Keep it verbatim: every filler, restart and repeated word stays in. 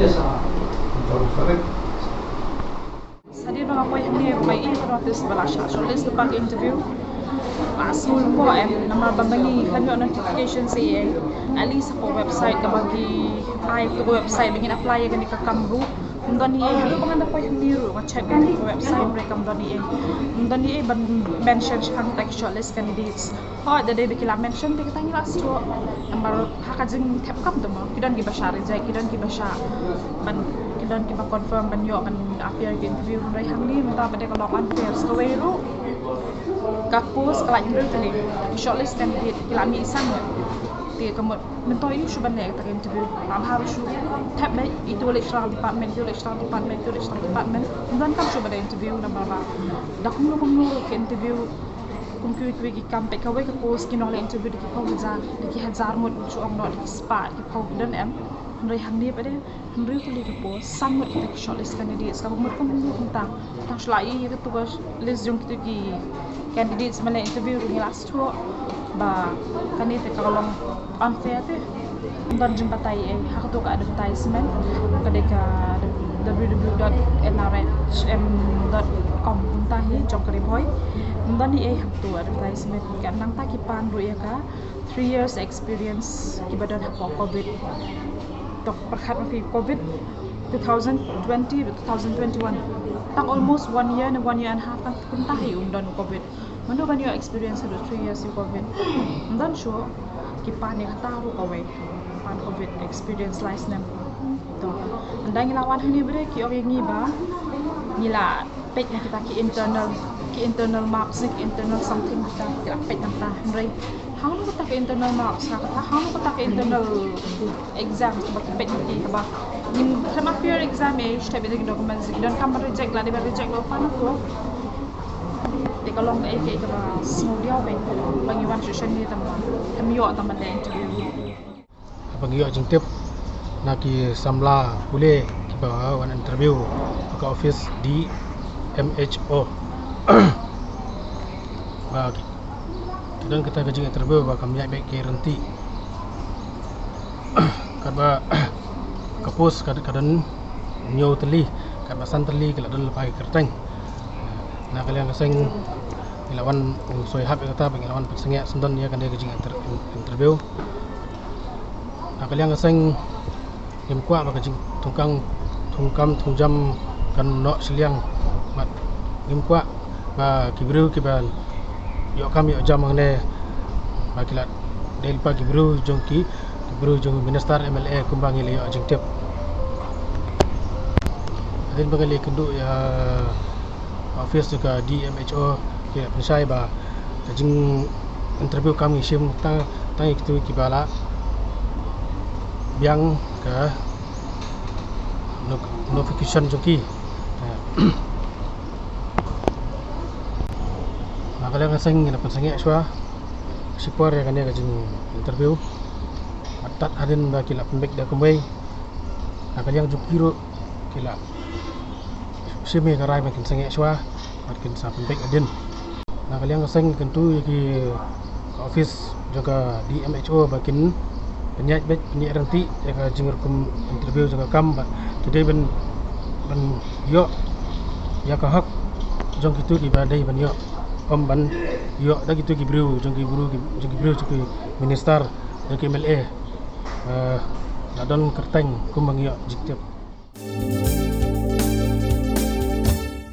Yes, sir. Sa dei ba nga poi hangne ba ngi i notice ba la shah shortlist lypa ka interview. Nga sngew lyngngoh em, namar ba ma ngi khlem ïoh notification sa ei ei. At least ha ka website kaba ki ai, ka website ba ngin apply ïa kane ka kam ruh, ym don ei ei. Haduh ba ngan da poi hangne ruh nga check ïa ka website, hynrei kam don ei ei. Ym don ei ei ban mention shaphang kita ki shortlist candidates. Hooid, da dei ba ki la mention te kata ngi la sngewthuh. Namar ha ka jingthep kam te mo, ki don kiba shah reject, ki don kiba shah ban, ki don kiba confirm ban ïoh ban appear ki interview. Hynrei hangne mynta ba dei ka long unfair. Sa kawei ruh ka post ka la hynriew tylli, ki shortlist candidate ki la mih san ngut. Te ka mut mynta ïoh shuh ban leh kata ka interview. Ba bha ruh shu thep beit, itu leh sha department, itu leh sha department, itu leh sha department. Ym donkam shuh ban leh interview namar ba da kumno kumno ruh ki interview. Kum kiwei kiwei ki kam, peit kawei ka post ki nongleh interview da ki phew hajar, da ki hajar ngut, shu ong noh da ki spah, da ki phew ki don em. Hynrei hangne pat de hynriew tylli ka post, san ngut kita ki shortlist candidates, kaba mut kumno kumta. Tang shu la ïoh ïa katu ka list jong kitu ki candidates ban leh interview ruh ngi la sngewthuh ba kane te ka long unfair te. Ym don jingbatai ei ha katu ka advertisement, ka dei ka w w w dot n r h m dot com kumta hi jong ka Ri Bhoi. Ym don ei ei ha katu advertisement, ka nangta ki pan ruh ïa ka three years experience kiba don hapoh covid. To pyrkhat ma phi covid two thousand twenty, two thousand twenty-one. Tang almost one year ne one year and a half kan kumta hi ym don covid. Mano ban ïoh experience haduh three years ïa covid? Ym don shuh. Ki pan ïa kata ruh kawei. Pan covid experience lai snem. To. Ynda ngi la wan hangne ba dei ki ong ïa ngi ba ngi la peit na kita ki internal, ki internal marks ne ki internal something kita, ki la peit na kata. Hynrei hangno kata ka internal marks, ha kata hangno kata ka internal exams ba ki peit na ki, kaba ngim khlem appear exam ei, shu thep ïa ki documents, ki donkam ban reject, lada ban reject la pan ko. Te ka long kaei kaei kaba sngewdiaw bha ba ngi wan sha shen ne tang ba ym ïoh tang ban leh interview. Haba ngi ïoh jingtip na ki samla pule kiba wan interview ha ka office D M H O ba ki, ki don kata ka jing interview ba kam ïaid beit ki rynti. Katba ka post ka, ka don hynñiew tylli, katba san tylli ki la don lypa ki kyrteng. Na ka liang ka seng ngi la wan, u soi hap ïa kata ba ngi la wan pynsangeh syndon ïa kane ka jing inter-, interview. Na ka liang ka seng ngim kwah ba ka jingthungkam, thungkam thungjam kan noh shiliang. Bad ngim kwah ba ki briew kiba ïoh kam ïoh jam hangne ba ki la dei lypa ki briew jong ki, ki briew jong minister, M L A, kumba ngi la ïoh jingtip. Hadien ba ngi la ïakynduh ïa office jong ka D M H O, ki la pynshai ba ka jing interview kam ngi shim tang, tang ïa kito kiba la biang ka no-, notification jong ki. Na ka liang ka seng ngi la pynsangeh shuwa shipor ïa kane ka jing interview. Bad tad hadien ba ki la pynbeit da kumwei, na ka liang jong ki ruh ki la shim ïa ka rai ba kin sangeh shuwa bad kin sa pynbeit hadien. Na ka liang ka seng kyntu ïa ki, ka office jong ka D M H O ba kin pynïaid beit, pynïaid ryntih ïa ka jingrukom interview jong ka kam, ba ki dei ban, ban ïoh ïa ka hok jong kito kiba dei ban ïoh, ym ban ïoh da kito ki briew jong ki briew, jong ki briew jong ki minister, jong ki M L A. Eh, la don kyrteng kumba ngi ïoh jingtip.